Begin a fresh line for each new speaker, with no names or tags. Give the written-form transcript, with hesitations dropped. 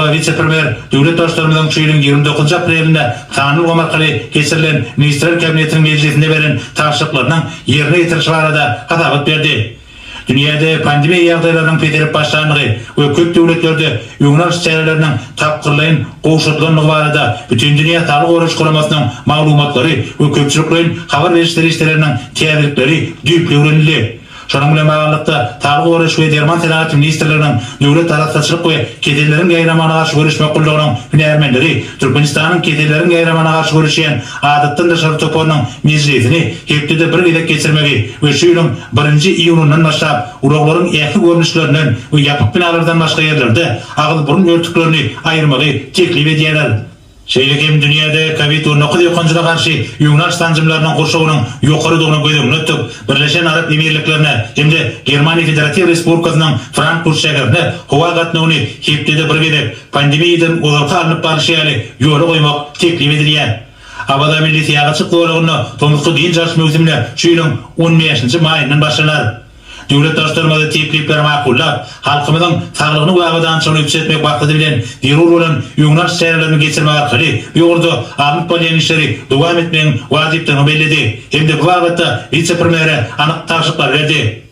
Soňra wise-premýer döwlet Baştutanymyzyň şu ýylyň 29 aprelinde sanly ulgam arkaly geçirilen Ministrler Kabinetiniň mejlisinde beren tabşyryklarynyň ýerine ýetirilişi barada hasabat berdi. Dünýäde pandemiýa ýagdaýlarynyň peselip başlandygy we köp döwletlerde öňüni alyş çäreleriniň tapgyrlaýyn gowşadylandygy barada Bütindünýä Saglygy Goraýyş Guramasynyň maglumatlary we köpçülikleýin habar beriş serişdeleriniň täzelikleri düýpli öwrenildi. Şonuň bilen baglylykda, Saglygy goraýyş we derman senagaty ministrliginiň Döwlet arassaçylyk we keselleriň ýaýramagyna garşy göreşmek gullugynyň hünärmenleri Türkmenistanyň keselleriň ýaýramagyna garşy göreşýän adatdan daşary toparynyň mejlisini hepdede bir gezek geçirmegi we şu ýylyň birinji iýunyndan başlap ulaglaryň ähli görnüşlerinden we ýapyk binalardan başga ýerlerde agyz-burun örtüklerini aýyrmagy teklip edýärler. Şeýle hem dünýäde Covid 19 ýokanjyna garşy öňüni alyş sanjymlarynyň gurşawynyň ýokarydygyny göz öňünde tutup, Birleşen Arap Emirliklerine hem-de Germaniýa Federatiw Respublikasynyň Frankfurt şäherine howa gatnawyny hepdede bir gezek, pandemiýadan ozalky alnyp barlyşy ýaly ýola goýmak teklip edilýär. Awaza milli syýahatçylyk zolagynda tomusky dynç alyş möwsümine şu ýylyň on bäşinji maýyndan başlanar. Döwlet Baştutanymyz teklipleri makullap, halkymyzyň saglygyny we abadançylygyny üpjün etmek maksady bilen zerur bolan öňüni alyş çärelerini geçirmek arkaly bu ugurda alnyp barylýan işleri dowam etmegiň wajypdygyny belledi hem-de bu babatda wise-premýere anyk tabşyryklary berdi.